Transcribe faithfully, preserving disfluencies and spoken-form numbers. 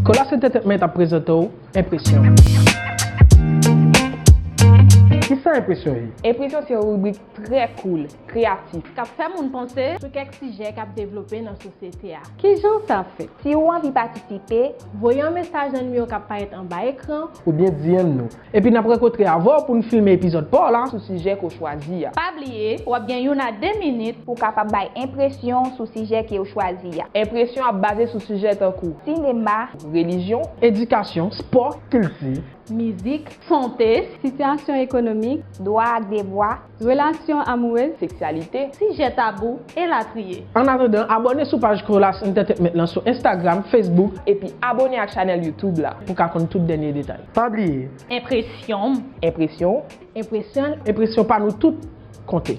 Colas Entertainment ap prezante w Enpresyon. Kisa Enpresyon ye? Enpresyon se yon ribrik trè cool, kreyatif, k ap fè moun panse sou kèk sijè k ap devlope nan sosyete a. Kijan sa fèt? Si w anvi patisipe, voye yon mesaj nan nimewo k ap parèt anba ekran. Oubyen D M nou. Epi n ap rankontre avè w pou n filme epizòd pa w la. Sou sijè ke w chwazi a. Pa bliye, w ap gen youn a de minit. Pou w kapab bay enpresyon w sou sijè ke w chwazi a. Enpresyon ap baze sou sijè tankou. Sinema. Relijyon. Edikasyon, spò, kilti. Mizik. Sante. Sitiyasyon ekonomik. Dwa ak devwa. Relasyon amourez. Seksyalite. Sijè tabou, elatriye. Annatandan, abòne sou paj Colas Entertainment lan sou Instagram, Facebook. Epi abòne ak chanèl YouTube la. Pou w ka konn tout dènye detay. Pa bliye. Enpresyon m. Enpresyon. Enpresyon. Enpresyon pa nou tout konte.